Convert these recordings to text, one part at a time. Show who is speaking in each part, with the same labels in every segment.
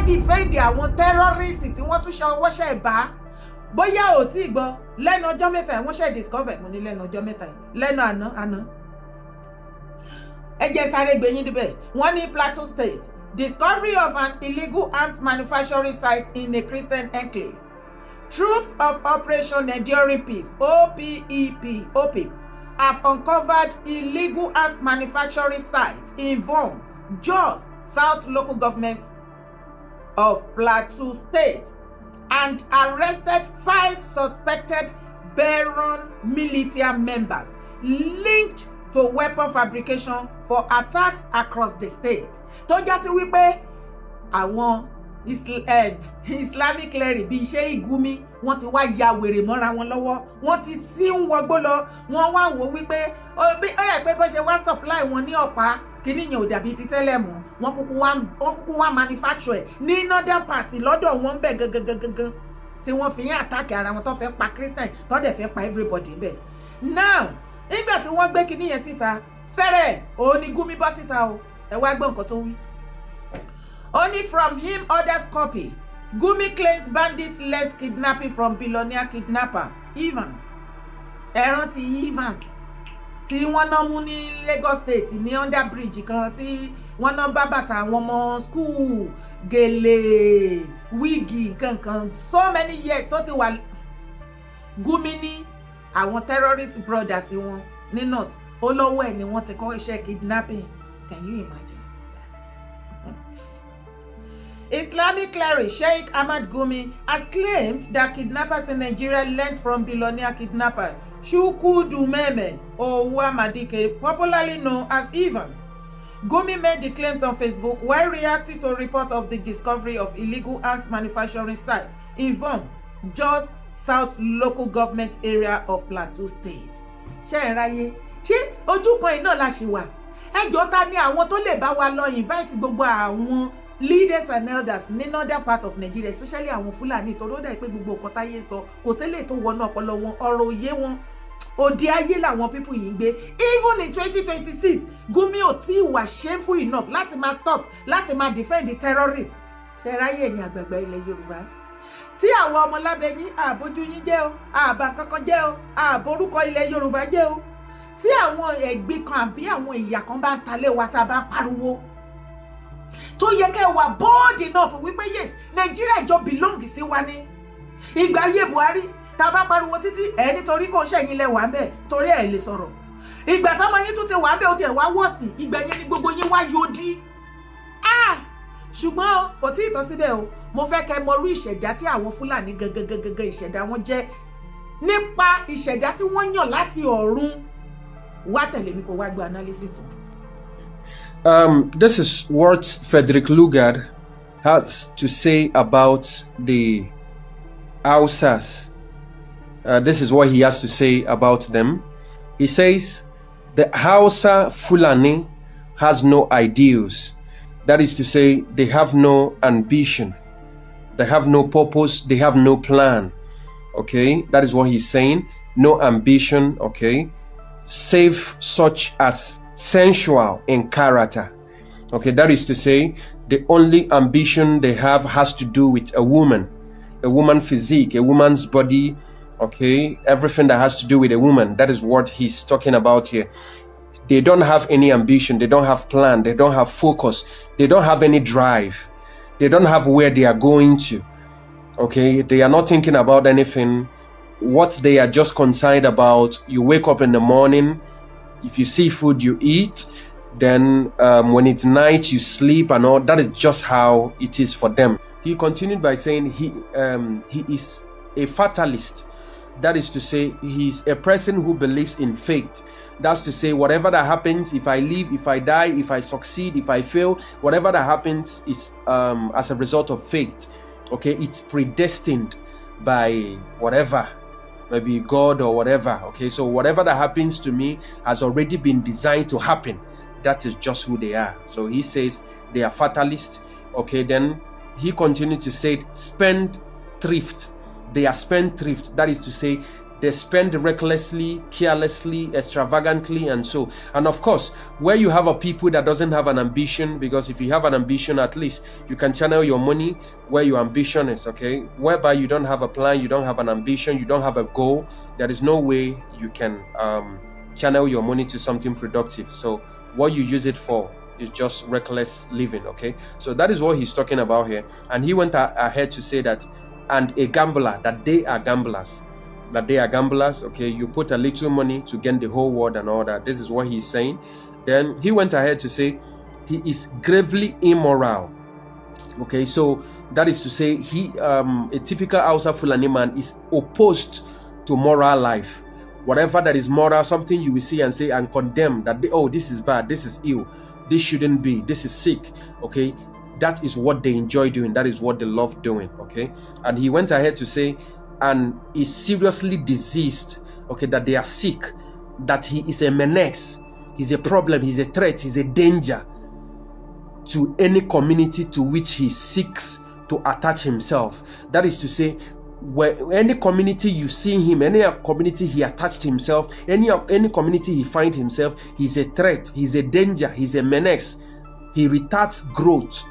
Speaker 1: Defend àwọn terrorists tí wọ́n tún ṣe ọwọ́ ṣẹ̀ bá. Bóyá ò tí ì gbọ́, lẹ́nu ọjọ́ 3 yìí wọ́n ṣe discover. Mo ní lẹ́nu ọjọ́ 3 yìí, lẹ́nu àná àná. Ẹ jẹ́ sáré gbé yín níbẹ̀. Wọ́n ní Plateau State: discovery of an illegal arms manufacturing site in a Christian enclave. Troops of Operation Enduring Peace, OPEP, OP, have uncovered illegal arms manufacturing sites in Vom, Jos South Local Government of Plateau State and arrested five suspected Berom militia members linked to weapon fabrication for attacks across the state. Tó já sí wípé àwọn Islamic cleric bíi Sheikh Gumi, wọ́n ti wá ya wèrè mọ́ra wọn lọ́wọ́, wọ́n ti sí ń wọgbó lọ. Wọ́n wá wò wípé ó rẹ̀ pé bó ṣe wá supply wọn ní ọ̀pá kíní yẹn ò dàbí ti tẹ́lẹ̀ mọ́. Wọ́n kúkú wá manufacture ẹ̀ ní northern part lọ́dọ̀ wọn bẹ̀ gangan gangan tí wọ́n fi ń attack ara wọn, tó fẹ́ pa Christian, tó dẹ̀ fẹ́ pa everybody bẹ̀. Now, nígbà tí wọ́n gbé kíní yẹn síta fẹ́rẹ̀, òun ni Gumi bọ́ síta o. Ẹ wá gbọ́ nǹkan tó wí. Only from him others copy. Gumi claims bandits learnt kidnapping from billionaire kidnapper Evans. Ẹ rántí Evans tí wọ́n ná mú ní Lagos State ní under bridge kan, tí wọ́n ná bá bàtà àwọn ọmọ school, gèlè, wig, nkankan, so many years tó ti wà. Gumi ní àwọn terrorist brothers wọn ní north, ó lọ́wọ́ ẹ̀ ni wọ́n ti kọ́ iṣẹ́ kidnapping. Can you imagine that? Islamic cleric Sheikh Ahmad Gumi has claimed that kidnappers in Nigeria learned from billionaire kidnapper Chukwudumeme Onwuamadike, popularly known as Evans. Gumi made the claims on Facebook while reacting to a report of the discovery of illegal arms manufacturing site in Vom, Jos South Local Government Area of Plateau State. Ṣé ẹ ráyé? Ṣé ojú kan iná la ṣì wà? Ẹjọ́, ta ni àwọn tó lè bá wa lọ invite gbogbo àwọn leaders and elders ní northern part of Nigeria, especially àwọn Fúlàní, torí ó dà pé gbogbo nǹkan táyé ń sọ, kò sílè tó wọnú ọpọlọ wọn, ọ̀rọ̀ òye wọn, òde ayé làwọn people yìí ń gbé. Even in 2026, Gumi ò tí ì wà shameful enough láti máa stop láti máa defend the terrorists. Ṣe ráyè, ẹ̀yin àgbààgbà ilẹ̀ Yorùbá, tí àwọn ọmọ lábẹ́ yín, àbójú yín jẹ́ o, àbá kankan jẹ́ o, àbórúkọ ilẹ̀ Yorùbá jẹ́ o. Tí àwọn ẹ̀gbin kan àbí àwọn ìyà kan bá ń talé wa, tá a bá ń pariwo, tó yẹ kẹ́ ẹ wà bold enough wípé yes, Nàìjíríà jọ belong sí wa ní. Ìgbà ayé Buhari, tá a bá pariwo títí ẹ, nítorí kò ń ṣẹ̀yìn lẹ wà ń bẹ̀, torí ẹ̀ lè sọ̀rọ̀. Ìgbà táwọn yín tún ti wà ń bẹ̀, ó tiẹ̀ wá wọ̀sì. Ìgbà yẹn ni gbogbo yín wá yóò. Ah, ṣùgbọ́n kò tí ì tán síbẹ̀ o. Mo fẹ́ kẹ́ mọ irú ìṣẹ̀dá tí àwọn Fúlàní gangan gangan, ìṣẹ̀dá wọn jẹ́, nípa ìṣẹ̀dá tí wọ́n yàn láti ọ̀run wá. Tẹ̀lé mi kó wá gbọ́ analysis wọn.
Speaker 2: This is what Frederick Lugard has to say about the Hausas. This is what he has to say about them. He says, "The Hausa Fulani has no ideals. That is to say, they have no ambition, they have no purpose, they have no plan." Okay, that is what he's saying. No ambition, okay, save such as sensual in character. Okay, that is to say, the only ambition they have has to do with a woman physique, a woman's body, okay, everything that has to do with a woman. That is what he's talking about here. They don't have any ambition, they don't have plan, they don't have focus, they don't have any drive, they don't have where they are going to. Okay, they are not thinking about anything. What they are just concerned about, you wake up in the morning, if you see food, you eat. Then when it's night, you sleep and all. That is just how it is for them. He continued by saying he is a fatalist. That is to say, he's a person who believes in fate. That's to say, whatever that happens, if I live, if I die, if I succeed, if I fail, whatever that happens is as a result of fate. Okay, it's predestined by whatever, maybe God or whatever. Okay, so whatever that happens to me has already been designed to happen. That is just who they are. So he says they are fatalists. Okay, then he continued to say spendthrift. They are spendthrift. That is to say, They spend recklessly, carelessly, extravagantly, and so. And of course, where you have a people that doesn't have an ambition, because if you have an ambition, at least you can channel your money where your ambition is, okay? Whereby you don't have a plan, you don't have an ambition, you don't have a goal, there is no way you can channel your money to something productive. So what you use it for is just reckless living, okay? So that is what he's talking about here. And he went ahead to say that, and a gambler, that they are gamblers, that they are gamblers, okay? You put a little money to gain the whole world and all that. This is what he's saying. Then he went ahead to say he is gravely immoral, okay? So that is to say, he a typical Hausa Fulani man is opposed to moral life. Whatever that is moral, something you will see and say and condemn that, "Oh, this is bad, this is ill, this shouldn't be, this is sick," okay? That is what they enjoy doing. That is what they love doing, okay? And he went ahead to say, and is seriously diseased, okay, that they are sick, that he is a menace, he's a problem, he's a threat, he's a danger to any community to which he seeks to attach himself. That is to say, where any community you see him, any community he attached himself, any community he find himself, he's a threat, he's a danger, he's a menace. He retards growth.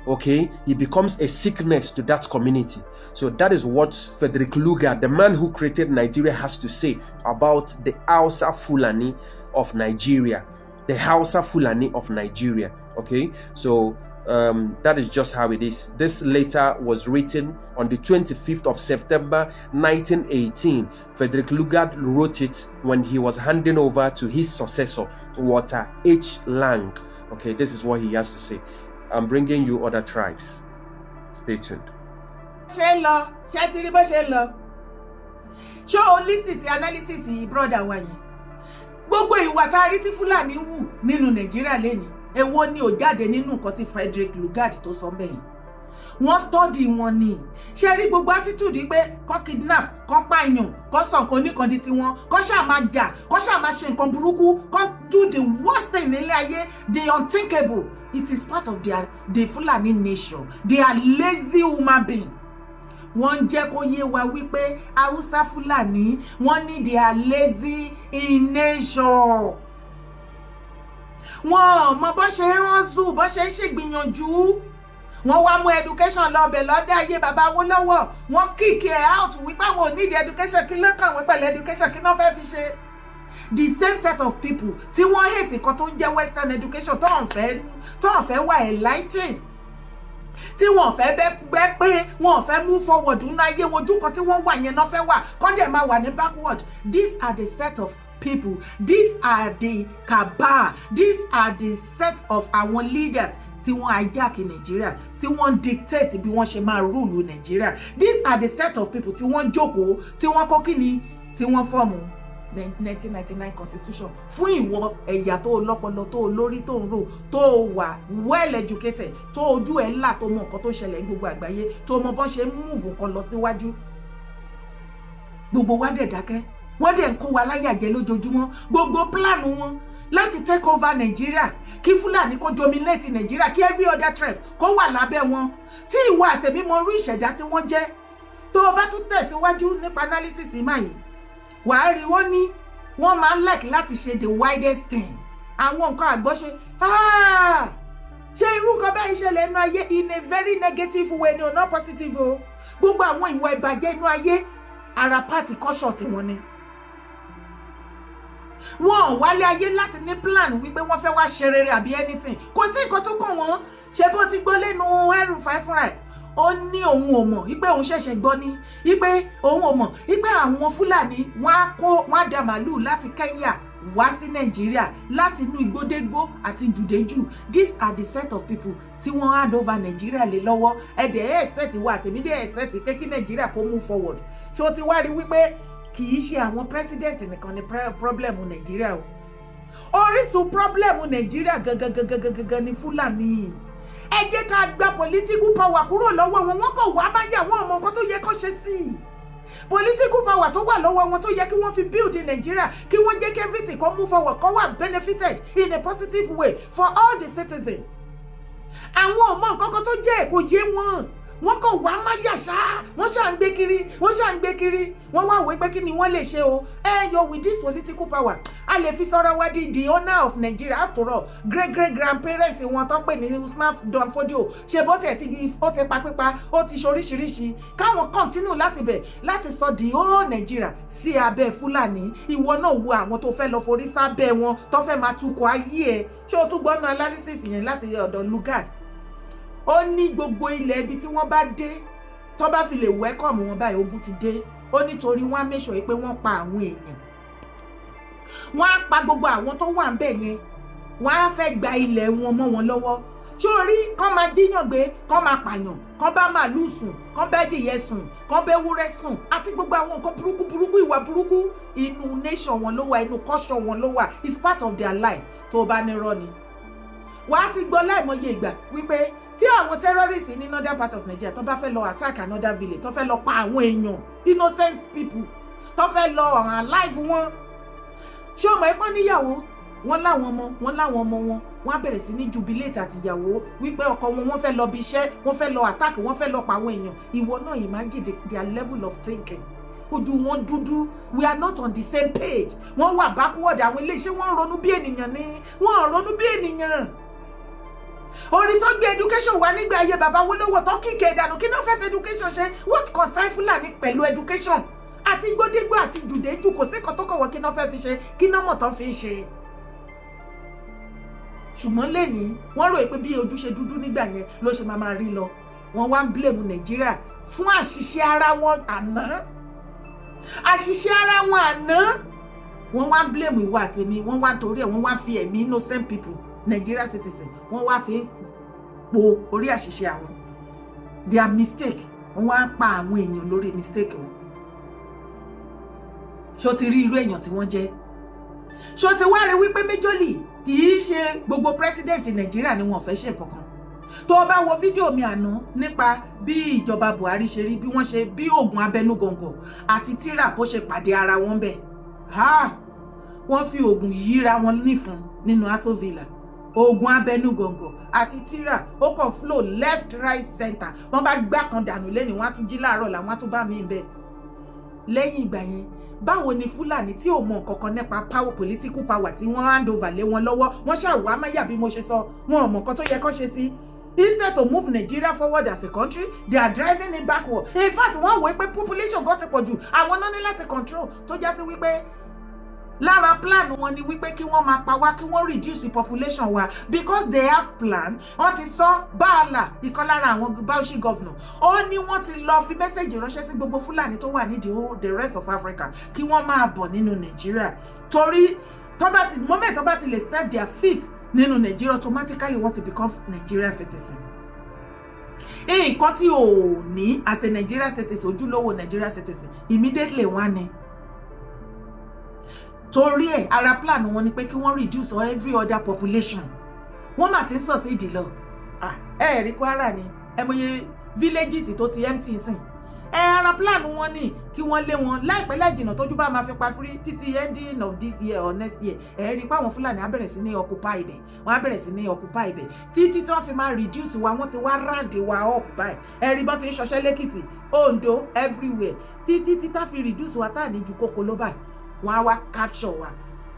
Speaker 2: Okay, he becomes a sickness to that community. So that is what Frederick Lugard, the man who created Nigeria, has to say about the Hausa Fulani of Nigeria. The Hausa Fulani of Nigeria. Okay, so that is just how it is. This letter was written on the 25th of September 1918. Frederick Lugard wrote it when he was handing over to his successor, Walter H. Lang. Okay, this is what he has to say. I'm bringing you other tribes. Stay tuned.
Speaker 1: Ṣe ń lọ, ṣe ti rí bó ṣe ń lọ? Ṣó o listen sí analysis yìí, brother wa yẹn? Gbogbo ìwà tá a rí tí Fúlàní wù nínú Nàìjíríà lẹ́ni, èwo ni ò jáde nínú nǹkan tí Frederick Lugard tó sọ bẹ́ẹ̀? Wọ́n study wọn ni. Ṣe rí gbogbo attitude pé kọ́ kidnap, kọ́ pààyàn, kọ́ sọ nǹkan oníkan di tiwọn, kọ́ ṣáà máa jà, kọ́ ṣáà máa ṣe nǹkan burúkú, kọ́ do the worst thing nílé ayé, the unthinkable, it is part of the Fulani nation. They are lazy human being. Wọ́n ń jẹ́ kó yé wa wípé Haúsá Fúlàní, wọ́n ní they are lazy in nature. Wọn ò mọ bó ṣe ń hustle, bó ṣe ń ṣègbìyànjú. Wọ́n wá mú education lọ́bẹ̀ lọ́dẹ ayé bàbá Awólọ́wọ̀. Wọ́n kick ẹ̀ out wípé àwọn ò need education. Kí ló kàn wọ́n pẹ̀lú education? Kí ló fẹ́ fi ṣe? The same set of people tí wọ́n hate nǹkan tó ń jẹ́ western education, tó ń fẹ́ wà enlightened, tí wọ́n fẹ́ bẹ́ pé wọ́n fẹ́ move forward nínú ayé wọn, ojú kan tí wọ́n wà yẹn náà fẹ́ wà, kọ́ dẹ̀ máa wà ní backward. These are the set of people, these are the cabal, these are the set of àwọn leaders tí wọ́n hijack Nàìjíríà, tí wọ́n dictate bí wọ́n ṣe máa rule Nàìjíríà. These are the set of people tí wọ́n jókòó, tí wọ́n kọ́ kíni, tí wọ́n form 1999 constitution fún ìwọ ẹ̀yà tó lọ́pọlọ, tó lórí, tó ń rò, tó wà well educated, tó ojú ẹ̀ ńlá, tó mọ nǹkan tó ṣẹlẹ̀ ní gbogbo àgbáyé, tó mọ bọ́n ṣe ń move nǹkan lọ síwájú. Gbogbo wa dẹ̀ dákẹ́, wọ́n dẹ̀ ń kó wa láyà jẹ lójoojúmọ́. Gbogbo plan wọn láti take over Nàìjíríà, kí Fúlàní kó dominate Nàìjíríà, kí every other tribe kó wà lábẹ́ wọn, tí ìwọ àtẹ̀mí mọ irú ìṣẹ̀dá tí wọ́n jẹ́. Tó o bá tún tẹ̀síwájú nípa analysis máa yìí, wàá rí wọ́n ní wọ́n máa ń like láti ṣe the widest things, àwọn nǹkan àgbọ́ṣe. Ṣé irú nǹkan bẹ́ẹ̀ ṣẹlẹ̀ nínú ayé in a very negative way ni o, not positive o. Gbogbo àwọn ìwà ìbàjẹ́ inú ayé, ara part culture tiwọn ni. Wọn ò wálé ayé láti ní plan wípé wọ́n fẹ́ wá ṣe rere àbí anything. Kò sí nǹkan tó kàn wọ́n. Ṣe bó ti gbọ́ lẹ́nu El-Rufai fúnra ẹ̀, ó ní òun ò mọ̀ wípé òun ṣẹ̀ṣẹ̀ gbọ́ ní wípé òun ò mọ̀ wípé àwọn Fúlàní wọ́n á kó, wọ́n á da màálùú láti Kenya wá sí Nàìjíríà, láti inú igbódégbó àti jùdéjù. These are the set of people tí wọ́n hand over Nàìjíríà lé lọ́wọ́. Ẹ̀dẹ̀ ẹ̀ expect wa, àtẹ̀mí dẹ̀ expect pé kí Nàìjíríà kó move forward. Ṣé o ti wá rí wípé kì í ṣe àwọn president nìkan ni problem Nàìjíríà o? Orísun problem Nàìjíríà gangan gangan gangan ni Fúlàní. Ẹ jẹ́ ká gba political power kúrò lọ́wọ́ wọn. Wọ́n kàn wá báyà, wọ́n mọ nǹkan tó yẹ kó ṣe sí i. Political power tó wà lọ́wọ́ wọn, tó yẹ kí wọ́n fi build in Nigeria, kí wọ́n jẹ́ kí everything kó move forward, kó wà benefited in a positive way for all the citizens, àwọn ò mọ nǹkan kan tó jẹ́, kò yé wọn. Wọ́n kàn wá máyà ṣá, wọ́n ṣà ń gbé kiri, wọ́n ṣà ń gbé kiri. Wọ́n wá wò pé kí ni wọ́n lè ṣe o. Ẹ yo, with this political power, a lè fi sọ̀rọ̀ wá di the owner of Nigeria. After all, great great grandparents wọn tó ń pè ní Usman Dan Fodio, ṣe bó tiẹ̀ ti ó ti pa pípa, ó ti ṣoríṣiríṣi, káwọn continue láti bẹ̀ láti sọ the whole Nigeria sí abẹ́ Fúlàní. Ìwọ náà wo àwọn tó fẹ́ lọ forí sábẹ́ wọn, tó fẹ́ máa tukọ̀ ayé ẹ̀. Ṣé o tún gbọ́nà analysis yẹn láti ọ̀dọ̀ Lugard? Ó ní gbogbo ilẹ̀ ibi tí wọ́n bá dé, tó bá fi lè welcome wọn báyìí, ogun ti dé. Ó nítorí wọ́n á make sure pé wọ́n pa àwọn èèyàn, wọ́n á pa gbogbo àwọn tó wà ńbẹ̀ yẹn, wọ́n á fẹ́ gba ilẹ̀ wọn mọ́ wọn lọ́wọ́. Sórí kán máa jíyàn gbé, kán máa pààyàn, kán bá màálù sùn, kán bá dìyẹ sùn, kán bá ewúrẹ́ sùn, àti gbogbo àwọn nǹkan burúkú burúkú, ìwà burúkú, inú nation wọn ló wà, inú culture wọn ló wà. It's part of their life. Tó o bá nírọ́ ni, wàá ti gbọ́ láìmọye ìgbà wípé tí àwọn terrorists ní northern part of Nigeria tó bá fẹ́ lọ attack another village, tó fẹ́ lọ pa àwọn èèyàn, innocent people, tó fẹ́ lọ ọ̀hún alive wọn, ṣé o mọ̀ ẹ́ pọ́n níyàwó wọn, láwọn ọmọ wọn, láwọn ọmọ wọn, wọn á bẹ̀rẹ̀ sí ní jubilate àtìyàwó wípé ọkọ wọn, wọ́n fẹ́ lọ bí iṣẹ́, wọ́n fẹ́ lọ attack, wọ́n fẹ́ lọ pa àwọn èèyàn. Ìwọ náà imagine their level of thinking. Ojú wọn dúdú. We are not on the same page. Wọ́n wà backward. Àwọn iléeṣẹ́ wọ́n ń ronú bí ènìyàn ni, wọ́n ń ronú bí ènìyàn. Orí tó gbé education wá nígbà ayé bàbá Awólọ́wọ̀ tó kíkẹ́ ìdànù, kí náà fẹ́ fi education ṣe? What concern Fúlàní pẹ̀lú education? Àti gbódégbó àti jùdéjù, kò sí kan tó kọ̀wọ́. Kí náà fẹ́ fi ṣe? Kí náà mọ̀ tán fi ń ṣe? Ṣùgbọ́n lẹ́ni wọ́n rò pé bí ojú ṣe dúdú nígbà yẹn ló ṣe máa máa rí lọ. Wọ́n wá ń blame Nàìjíríà fún àṣìṣe ara wọn àná, àṣìṣe ara wọn àná. Wọ́n wá ń blame ìwọ àtèmi. Wọ́n wá ń torí ẹ̀, wọ́n wá fi ẹ̀mí innocent people, Nigeria citizen, wọ́n wá fi ń po orí àṣìṣe àwọn, their mistake. Wọ́n wá ń pa àwọn èèyàn lórí mistake wọn. Ṣó ti rí irú èèyàn tí wọ́n jẹ́? Ṣó ti wá rí wípé majorly, kì í ṣe gbogbo president Nàìjíríà ni wọ́n fẹ́ ṣe kankan? Tó o bá wo fídíò mi àná nípa bí ìjọba Buhari ṣe rí, bí wọ́n ṣe bí oògùn abẹnugọ̀ngọ̀ àti tíra bó ṣe pàdé ara wọn bẹ̀, wọ́n fi oògùn yíra wọn nífun nínú Aso Villa. Oògùn abẹnugọ̀ngọ̀ àti tíra, ó kàn flow left, right, center. Wọ́n bá gbá kan dànù lẹ́nu, wọ́n á tún jí láàárọ̀ làwọn á tún bá mi bẹ́ẹ̀. Lẹ́yìn ìgbà yẹn, báwo ni Fúlàní tí ò mọ nǹkan kan nípa power, political power tí wọ́n hand over lé wọn lọ́wọ́, wọ́n ṣàwọ́ amáyà bí mo ṣe sọ, wọn ò mọ nǹkan tó yẹ kó ṣe sí. Instead to move Nigeria forward as a country, they are driving it backward. In fact, wọ́n wò ó pé population gan ti pọ̀ jù, àwọn náà ní láti control, tó já sí wípé lára plan wọn ni wípé kí wọ́n máa pa wá, kí wọ́n reduce the population wa, because they have plan. Wọ́n ti sọ báàlà, ìkan lára àwọn Bauchi governor, ó ní wọ́n ti lọ fi message ránṣẹ́ sí gbogbo Fúlàní tó wà ní the whole, the rest of Africa, kí wọ́n máa bọ̀ nínú Nàìjíríà, torí tó bá ti moment tó bá ti lè step their feet nínú Nàìjíríà, automatically want to become Nigerian citizen. Nǹkan tí o ní as a Nigerian citizen, ojúlówó Nigerian citizen, immediately wọ́n á ní. Torí ẹ̀, ara plan wọn ni pé kí wọ́n reduce every other population. Wọ́n mà ti ń succeed lọ. Ẹ rí Kwara ni, ẹ mọye villages tó ti empty sìn. Ẹ ara plan wọn ni kí wọ́n lé wọn láìpẹ́ láì jìnnà. Tójú bá máa fi pa fúrí títí ending of this year or next year, ẹ rí i pé àwọn Fúlàní á bẹ̀rẹ̀ sí ní occupy ibẹ̀, wọ́n á bẹ̀rẹ̀ sí ní occupy ibẹ̀ títí tí wọ́n fi máa reduce wa. Wọ́n ti wá round wa up báyìí. Ẹ rí bọ́n ti ń ṣọṣẹ́ lẹ́kìtì, Ondo, everywhere, títí tí tá fi reduce wa tá à ní ju kókó ló báyìí, wọ́n á wá capture wa.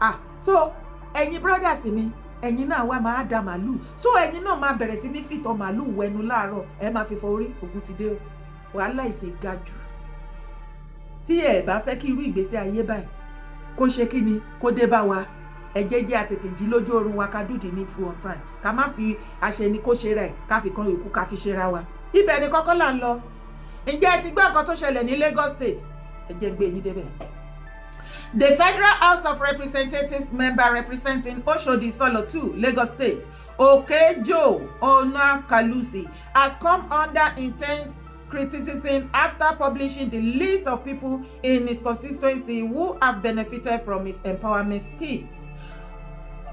Speaker 1: Ah, so ẹ̀yin brothers mi, ẹ̀yin náà wá máa da màálù, so ẹ̀yin náà máa bẹ̀rẹ̀ sí ní fìtọ̀ màálù wẹnu láàárọ̀, ẹ máa fi fọ orí. Ogun ti dé o, wàhálà ìṣe ga jù. Tí ẹ bá fẹ́ kí irú ìgbésí ayé báyìí kó ṣe kí ni kó dé bá wa, ẹ jẹ́ jẹ́ àtètè jí lójú oorun wa, ká do the needful on time, ká má fi àṣẹ ni kó ṣe rẹ̀, ká fi kan yòókù, ká fi ṣera wa. Ibẹ̀ ni kọ́kọ́ là ń lọ. Ǹjẹ́ ẹ ti gbọ́ nǹkan tó ṣẹlẹ̀ ní Lagos State? Ẹ jẹ́ gbé yín débẹ̀. The Federal House of Representatives member representing Oshodi Solo 2, Lagos State, Okejo Onuakalusi, has come under intense criticism after publishing the list of people in his constituency who have benefited from his empowerment scheme.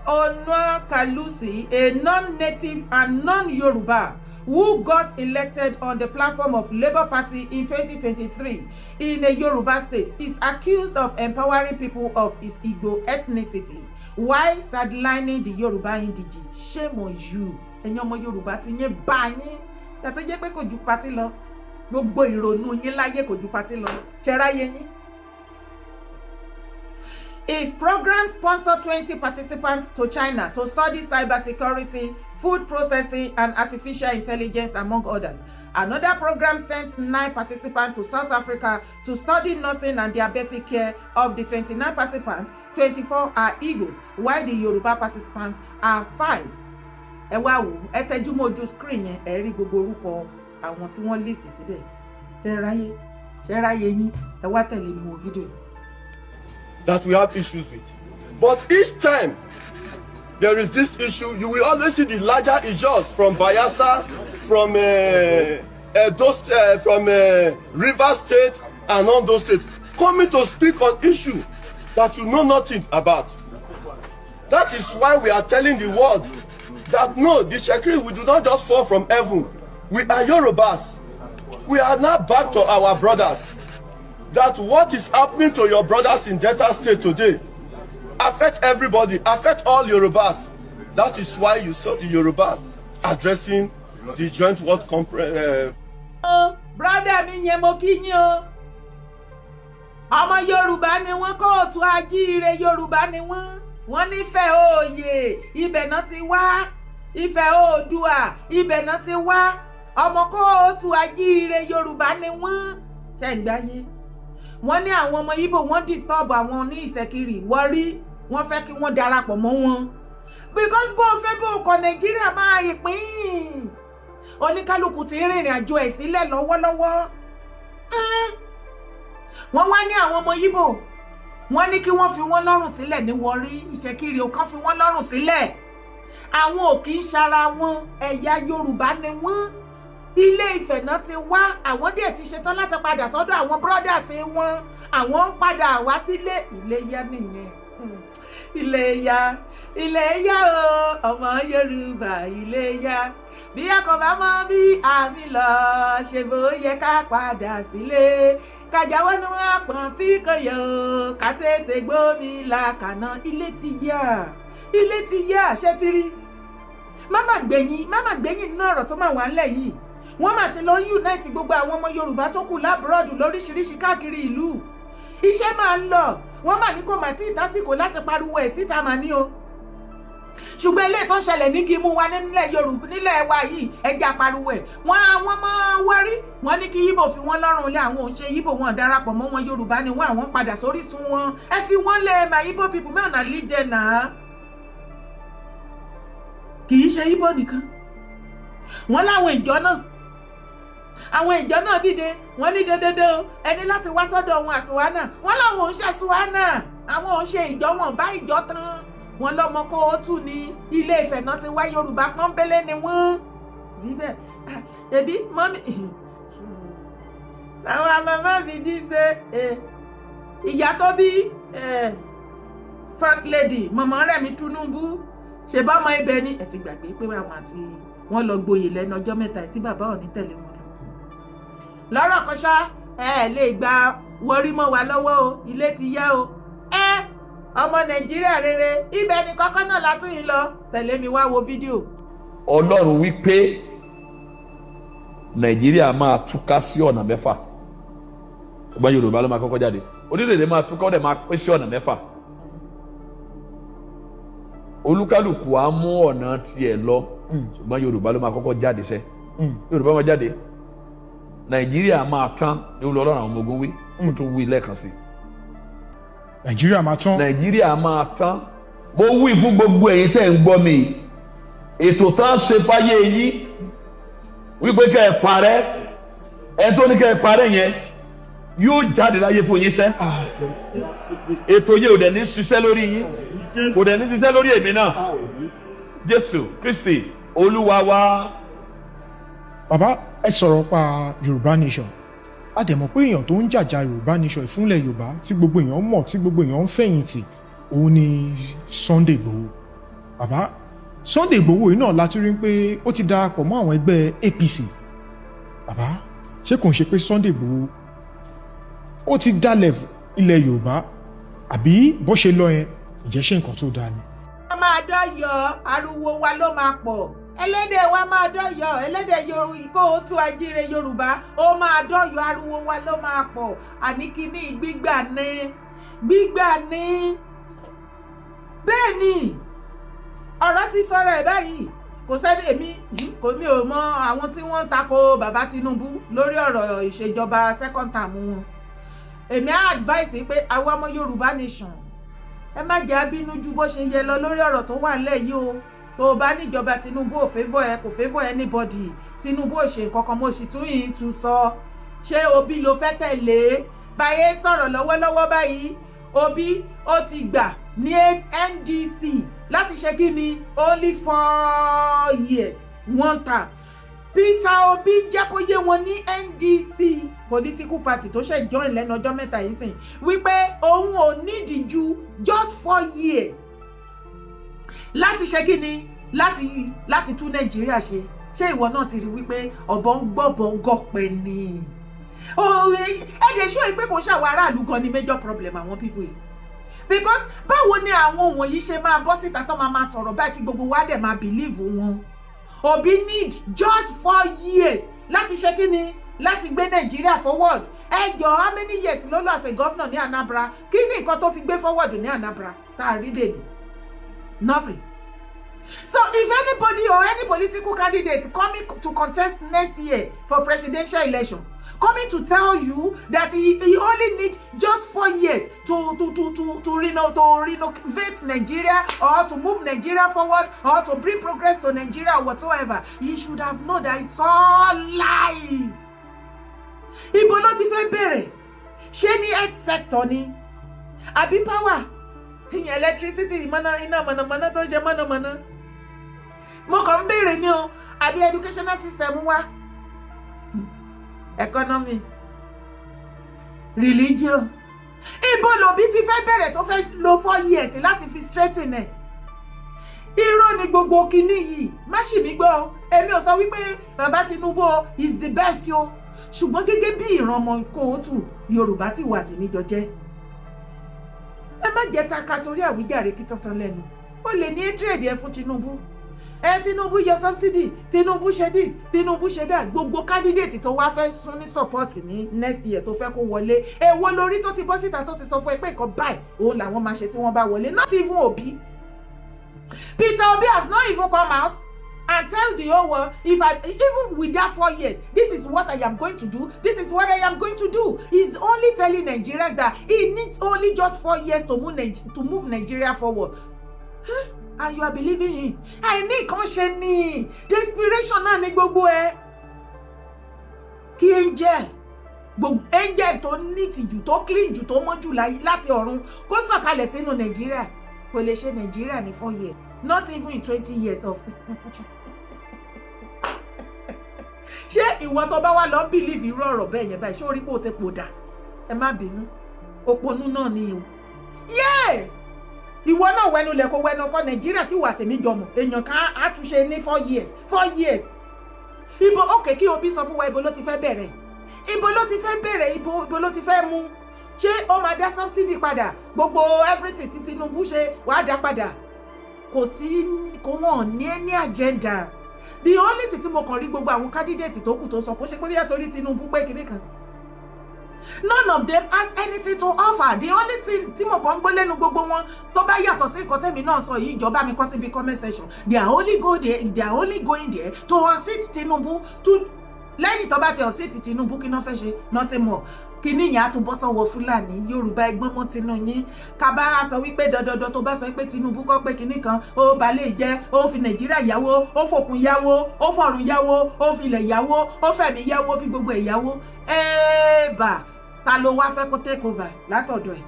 Speaker 1: Onuakalusi, a non-native and non-Yoruba who got elected on the platform of Labour Party in 2023 in a Yoruba state, is accused of empowering people of his Igbo ethnicity while sidelining the Yoruba indigene. Shame on you. Ẹ̀yin ọmọ Yorùbá ti yín bá yín. Yàtọ̀ jẹ́ pé kò ju party lọ, gbogbo ìrònú yín láyé kò ju party lọ. Ṣẹ́ráyé yín. His program sponsored 20 participants to China to study cybersecurity, food processing, and artificial intelligence, among others. Another program sent nine participants to South Africa to study nursing and diabetic care. Of the 29 participants, 24 are Igbos, while the Yoruba participants are five. Ẹ wá wò, ẹ tẹjú mọ́ ojú screen yẹn, ẹ rí gbogbo orúkọ àwọn tí wọ́n list síbẹ̀. Ṣe ráyé, ṣe ráyé yín? Ẹ wá tẹ̀lé mi wo fídíò yìí.
Speaker 3: That we have issues with. But each time there is this issue, you will always see the larger Ijaws from Bayelsa, from Edo, from Rivers State, and all those states coming to speak on issue that you know nothing about. That is why we are telling the world that no, the Itsekiri, we do not just fall from heaven. We are Yorubas. We are now back to our brothers. That what is happening to your brothers in Delta State today affect everybody, affect all Yorubas. That is why you saw the Yorubas addressing the joint world conference.
Speaker 1: Brother mi yẹn, mo kí yín o. Ọmọ Yorùbá ni wọ́n, káàárọ̀ oòjíire, Yorùbá ni wọ́n. Wọ́n nífẹ̀ẹ́ òòyè, ibẹ̀ náà ti wá. Ifẹ̀ Oòdùà, ibẹ̀ náà ti wá. Ọmọ káàárọ̀ oòjíire, Yorùbá ni wọ́n. Ṣe ń gbáyé? Wọ́n ní àwọn ọmọ Ìgbò, wọ́n disturb àwọn ní Ìṣẹ̀kiri Warri, wọ́n fẹ́ kí wọ́n darapọ̀ mọ́ wọn, because bó o fẹ́ bó o kọ̀, Nàìjíríà máa ìpín oníkálukú ti rìnrìn àjò ẹ̀ sílẹ̀ lọ́wọ́lọ́wọ́. Wọ́n wá ní àwọn ọmọ Ìgbò, wọ́n ní kí wọ́n fi wọ́n lọ́rùn sílẹ̀ ní Warri, Ìṣẹ̀kiri ò kàn fi wọ́n lọ́rùn sílẹ̀. Àwọn ò kì í ṣara wọn, ẹ̀yà Yorùbá ni wọ́n, Ilé Ifẹ̀ náà ti wá. Àwọn díẹ̀ ti ṣetán láti padà sọ́dọ̀ àwọn brothers wọn. Àwọn ń padà wá sílé. Iléyá nìyẹn. Iléyá, Iléyá o, ọmọ Yorùbá, Iléyá. Bí a kò bá mọ bí àmì lọ ṣe, bó yẹ ká padà sílé, kájáwọ́ ní wọn pọ̀n tí kò yẹ o, ká tètè gbómi là kàná. Ilé ti yá, ilé ti yá. Ṣé ti rí? Máma gbẹ̀yìn, máma gbẹ̀yìn nínú ọ̀rọ̀ tó máa wà ńlẹ̀ yìí. Wọ́n mà ti lọ unite gbogbo àwọn ọmọ Yorùbá tó kù l'abroad lóríṣiríṣi káàkiri ìlú. Iṣẹ́ máa ń lọ. Wọ́n mà ní kò mà tí ì tásìkò láti pariwo ẹ̀ síta mà ní o, ṣùgbọ́n ilé tó ń ṣẹlẹ̀ ní kí mú wa nílẹ̀ Yorùbá, nílẹ̀ wa yìí, ẹjẹ́ apariwo ẹ̀. Wọ́n àwọn ọmọ Warri, wọ́n ní kí Yíbò fi wọ́n lọ́rùn lé. Àwọn òun ṣe Yíbò, wọn darapọ̀ mọ́ wọn, Yorùbá ni wọ́n. Àwọn padà sórísun wọn, ẹ fi wọ́n lé. My Igbo people, may una leave them na. Kì í ṣe Yíbò nìkan, wọ́n láwọn ìjọ náà, àwọn ìjọ náà dìde. Wọ́n ní dandandan o, ẹni láti wá sọ́dọ̀ wọn àsùwánà. Wọ́n láwọn ò ń ṣe àsùwánà, àwọn ò ń ṣe ìjọ, wọn bá ìjọ tán. Wọn lọmọ kóòtù ní Ilé Ifẹ̀ náà ti wá, Yorùbá pọ́nbélé ni wọ́n. Níbẹ̀ ẹbí mọ́mí làwọn màmá mi bí ṣe ìyá tó bí First Lady, mọ̀mọ́ Rẹ̀mí Tinubu, ṣe bá ọmọ ibẹ̀ ni. Ẹ ti gbàgbé pé àwọn àti wọn lọ gboyè lẹ́nu ọjọ́ mẹ́ta tí bàbá ò ní tẹ̀lé wọn lọ. Lọ́rọ̀ kan ṣá, ẹ lè gba Warri mọ́ wa lọ́wọ́ o. Ilé ti yá o. Ẹ ọmọ Nàìjíríà rere, ibẹ̀ ni kọ́kọ́ náà látún yìí lọ. Tẹ̀lé mi wá wo fídíò.
Speaker 4: Ọlọ́run wípé Nàìjíríà máa túká sí ọ̀nà mẹ́fà, ṣùgbọ́n Yorùbá ló máa kọ́kọ́ jáde. Orílẹ̀-èdè máa túká, ó dẹ̀ máa pín sí ọ̀nà mẹ́fà. Olúkálùkù á mú ọ̀nà tiẹ̀ lọ, ṣùgbọ́n Yorùbá ló máa kọ́kọ́ jáde sẹ́. Yorùbá máa jáde, Nàìjíríà máa tán ní olú. Ọlọ́run àwọn ọmọ ogun wí, ó tún wí lẹ́ẹ̀kan sí i.
Speaker 5: Nàìjíríà máa tán.
Speaker 4: Nàìjíríà máa tán. Mo wí fún gbogbo ẹ̀yin tẹ́ ń gbọ́ mi, ètò tán ṣe fáyé yín wípé kẹ́ ẹ parẹ́, ẹ tó ní kẹ́ ẹ parẹ́ yẹn yóò jáde láyé fún yín sẹ́. Ètò yẹn ò dẹ̀ ní ṣiṣẹ́ lórí yín, kò dẹ̀ ní ṣiṣẹ́ lórí èmi náà. Jésù Kristi Olúwa wa.
Speaker 5: Bàbá, ẹ sọ̀rọ̀ pa Yorùbá Nation. A dẹ̀ mọ̀ pé èèyàn tó ń jàjà Yorùbá Nation ìfúnlẹ̀ Yorùbá tí gbogbo èèyàn mọ̀, tí gbogbo èèyàn ń fẹ̀yìntì, òun ni Sunday Igboho. Bàbá, Sunday Igboho yìí náà la tún rí pé ó ti darapọ̀ mọ́ àwọn ẹgbẹ́ APC. Bàbá, ṣé kò ń ṣe pé Sunday Igboho ó ti dalẹ̀ ilẹ̀ Yorùbá, àbí bó ṣe lọ yẹn, ìjẹ́ ṣe nǹkan tó dáa ni?
Speaker 1: A máa dọ́yọ̀, ariwo wa ló máa pọ̀. Ẹlẹ́dẹ̀ wa máa dọ́yọ̀, ẹlẹ́dẹ̀ kóòtù ajíire Yorùbá ó máa dọ́yọ̀, ariwo wa ló máa pọ̀. Àní kíní gbígbà ní gbígbà ní. Bẹ́ẹ̀ ni ọ̀rọ̀ ti sọ̀rọ̀ ẹ̀ báyìí. Kò sẹ́ni, èmi kò, mi ò mọ àwọn tí wọ́n ń tako bàbá Tinubu lórí ọ̀rọ̀ ìṣèjọba second term wọn. Èmi á advice pé àwọn ọmọ Yorùbá nation, ẹ má jẹ́ abínú ju bó ṣe yẹ lọ lórí ọ̀rọ̀ tó wà nílẹ̀ yìí o. Tó o bá níjọba Tinubu ò favour ẹ, kò favour anybody, Tinubu ò ṣe nǹkan kan, mo sì tún yìí tún sọ. Ṣé Obi ló fẹ́ tẹ̀lé báyé sọ̀rọ̀ lọ́wọ́lọ́wọ́ báyìí? Obi ó ti gbà ní NDC láti ṣe kí ni? Only 4 years, one term. Peter Obi jẹ́ kó yé wọn ní NDC political party tó ṣe join lẹ́nu ọjọ́ 3 yìí sìn wípé òun ò nídìí ju just 4 years láti ṣe kí ni, láti tún Nàìjíríà ṣe. Ṣé ìwọ náà ti rí wípé ọ̀bọ ń gbọ́bọ̀ gọ̀pẹ̀ ni? Ẹ̀ẹ́dẹ̀ ṣó pé kò ṣàwọn aráàlú gan ni major problem àwọn people yìí, because báwo ni àwọn wọ̀nyí ṣe máa bọ́ síta tó máa máa sọ̀rọ̀ báyìí tí gbogbo wa dẹ̀ máa believe wọn? Obi need just 4 years láti ṣe kí ni, láti gbé Nàìjíríà forward. Ẹ jọ, how many years ló lọ as a governor ní Anambra? Kí ni nǹkan tó fi gbé forward ní Anambra tá a rí dèní? Nothing. So if anybody or any political candidate coming to contest next year for presidential election coming to tell you that he only need just 4 years to renovate Nigeria or to move Nigeria forward or to bring progress to Nigeria or whatsoever, you should have known that it's all lies. Ibo ló ti fẹ́ bẹ̀rẹ̀? Ṣé ní health sector ni, àbí power, ìyẹn electricity, iná mọ̀nàmọ́ná tó ń ṣe mọ̀nàmọ́ná? Mo kàn ń béèrè ni o. Àbí educational system wa, economy, religion? Ibo l'Obi ti fẹ́ bẹ̀rẹ̀ tó fẹ́ lo 4 years láti fi straighten ẹ̀? Irọ́ ni gbogbo kinní yìí. Má ṣì mí gbọ́ o, èmi ò sọ wípé bàbá Tinubu is the best o, ṣùgbọ́n gẹ́gẹ́ bí ìran ọmọ kóòtù Yorùbá tí wà tèmi jọ jẹ́, ẹ má jẹ́ taka torí àwíjàre kí tọ́tán lẹ́nu. Ó lè ní hatred ẹ fún Tinubu ẹ. Tinubu yọ subsidy, Tinubu ṣe this, Tinubu ṣe that. Gbogbo candidate tó wá fẹ́ sún ní support ní next year tó fẹ́ kó wọlé, èwo lórí tó ti bọ́ síta tó ti sọ fún ẹ pé nǹkan báyìí òun làwọn máa ṣe tí wọ́n bá wọlé? Not even Obi. Peter Obi has not even come out and tell the whole world, if I even with that 4 years, this is what I am going to do, this is what I am going to do. He's only telling Nigerians that he needs only just 4 years to move Nigeria forward. Huh? And you are believing him. Àìní nǹkan ṣe ni, desperation náà ní gbogbo ẹ. Kí angel, gbogbo angel tó ní tìjú, tó clean jù, tó mọ́ jù láti ọ̀run kó sọ̀kalẹ̀ sínú Nàìjíríà, kò lè ṣe Nàìjíríà ní 4 years, not even in 20 years of. Ṣé ìwọ tó bá wà lọ believe irú ọ̀rọ̀ bẹ́ẹ̀ yẹn báyìí, ṣé orí pé o ti pòdà? Ẹ má bínú, òpònú náà ni o. Yes, ìwọ náà wẹnu lẹ kó wẹnu ọkọ Nàìjíríà tí wà tèmi jọmọ èèyàn kan á tún ṣe ní 4 years, 4 years ibo? Òkè kí Obi sọ fún wa, ibo ló ti fẹ́ bẹ̀rẹ̀? Ibo ló ti fẹ́ bẹ̀rẹ̀? Ibo ló ti fẹ́ mú? Ṣé ó máa dá subsidy padà? Gbogbo everything tí Tinubu ṣe, wàá dá padà? Kò sí, kò wọ́n ní any agenda. The only thing tí mo kàn rí gbogbo àwọn candidate tó kù tó sọ, kó ṣe pé bí àtòrí Tinubu pé kinní kan, none of them has anything to offer. The only thing tí mo kàn ń gbọ́ lẹ́nu gbogbo wọn tó bá yàtọ̀ sí nǹkan tẹ́mi náà sọ yìí, ìjọba mi kọ síbi comment section. They are only going there to unseat Tinubu. To lẹ́yìn tó bá ti unseat Tinubu, kí náà fẹ́ ṣe? Nothing more. Kíní yẹn á tún bọ́ sọ́wọ́ Fúlàní. Yorùbá, ẹgbọ́n mọ́ tinú yín. Kábà sọ wípé dandandan tó bá sọ pé Tinubu kọ́ pé kíní kan ó balẹ̀ jẹ́, ó fi Nàìjíríà yáwó, ó fòkun yáwó, ó fọ̀run yáwó, ó filẹ̀ yáwó, ó fẹ̀mí yáwó, ó fi gbogbo ẹ̀ yáwó. Ẹ́ẹ̀bà, ta ló wá fẹ́ kó take over látọ̀dọ̀ ẹ̀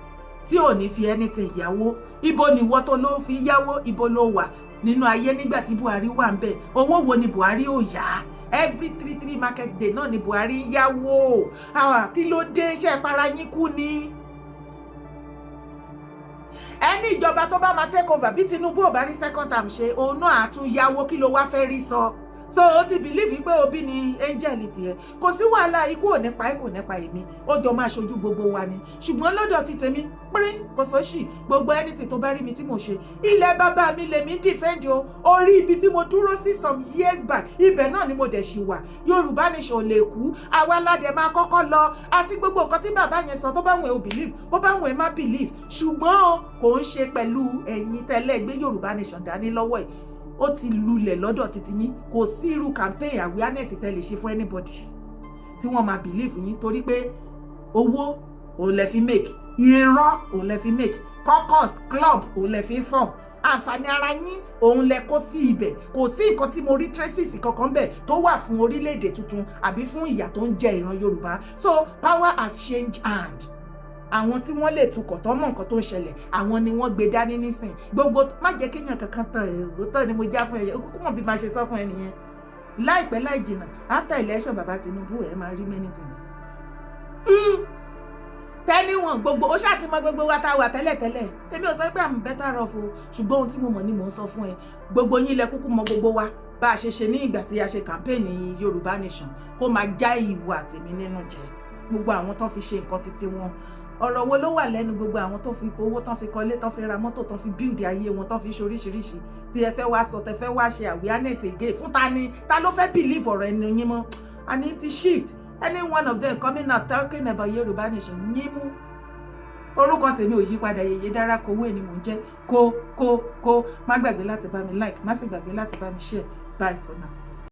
Speaker 1: tí ò ní fi anything yáwó? Ibo ni ìwọ tó ló fi yáwó? Ibo ló wà nínú ayé nígbà tí Buhari wà ń bẹ̀? Owó wo ni Buhari ò yá? Every three three market day náà ni Buhari ń yáwó. Kí ló dé? Ṣe para yín kú ni? Ẹni ìjọba tó bá máa take over, bí Tinubu ò bá rí second term ṣe, òun náà á tún yáwó. Kí ló wá fẹ́ rí sọ? So o ti believe pé Obi ni angel tiẹ̀. Kò sí wàhálà, ikú ò nípa ẹ, kò nípa èmi, ó jọ máa ṣojú gbogbo wa ni. Ṣùgbọ́n lọ́dọ̀ ti tèmi pírín, kò sóṣì. Gbogbo anything tó bá rí mi tí mo ṣe, ilẹ̀ bàbá mi lèmi defend o. Orí ibi tí mo dúró sí some years back, ibẹ̀ náà ni mo dẹ̀ ṣì wà. Yorùbá Nation ò lè kú, àwa aládẹ máa kọ́kọ́ lọ. Àti gbogbo nǹkan tí bàbá yẹn sọ, tó bá wọn ò believe, bó bá wọn ẹ má believe, ṣùgbọ́n kò ń ṣe pẹ̀lú ẹ̀yin tẹ́lẹ̀ gbé Yorùbá Nation dání lọ́wọ́ ẹ̀. Ó ti lulẹ̀ lọ́dọ̀ títí yín. Kò sí irú campaign awareness tẹ́ lè ṣe fún anybody tí wọ́n máa believe yín, torí pé owó òun lẹ fi make, irọ́ òun lẹ fi make, caucus club òun lẹ fi form, àǹfààní ara yín òun lẹ kó sí ibẹ̀. Kò sí nǹkan tí mo rí traces kankan bẹ̀ tó wà fún orílẹ̀-èdè tuntun àbí fún ìyà tó ń jẹ ìran Yorùbá. So power has changed hand. Àwọn tí wọ́n lè tukọ̀ tó mọ̀ nǹkan tó ń ṣẹlẹ̀, àwọn ni wọ́n gbé dání nísìn. Gbogbo má jẹ́ kéèyàn kankan tán ẹ̀, òótọ́ ni mo já fún ẹ. Kúkú mọ̀ bí máa ṣe sọ fún ẹ nìyẹn. Láìpẹ́ láì jìnnà, after election, bàbá Tinubu, ẹ máa rí many things. Tẹ́níwọ̀n gbogbo ó ṣáà ti mọ gbogbo wa tá a wà tẹ́lẹ̀tẹ́lẹ̀. Èmi ò sọ pé I'm better off o, ṣùgbọ́n ohun tí mo mọ̀ ni mò ń sọ fún ẹ. Gbogbo yín lẹ kúkú mọ gbogbo wa bá a ṣe ṣe ní ìgbà tí a ṣe campaign Yorùbá Nation. Kó máa já ìwà tèmi nínú jẹ, gbogbo àwọn tó fi ṣe nǹkan títí wọn, ọ̀rọ̀ wo ló wà lẹ́nu gbogbo àwọn tó fi owó tán fi kọ́lé, tán fi ra mọ́tò, tán fi build ayé wọn, tán fi ṣe oríṣiríṣi, tí ẹ fẹ́ wá sọ, tẹ fẹ́ wá ṣe awareness again fún ta ni? Ta ló fẹ́ believe ọ̀rọ̀ ẹnu yín mọ́? I need to shift any one of them coming out talking about Yorùbá Nation yín mú. Orúkọ tèmi ò yí padà, Yèyé Dára Kowé ni mò ń jẹ́. Kó kó kó má gbàgbé láti bá mi like, má sì gbàgbé láti bá mi share. Bye for now.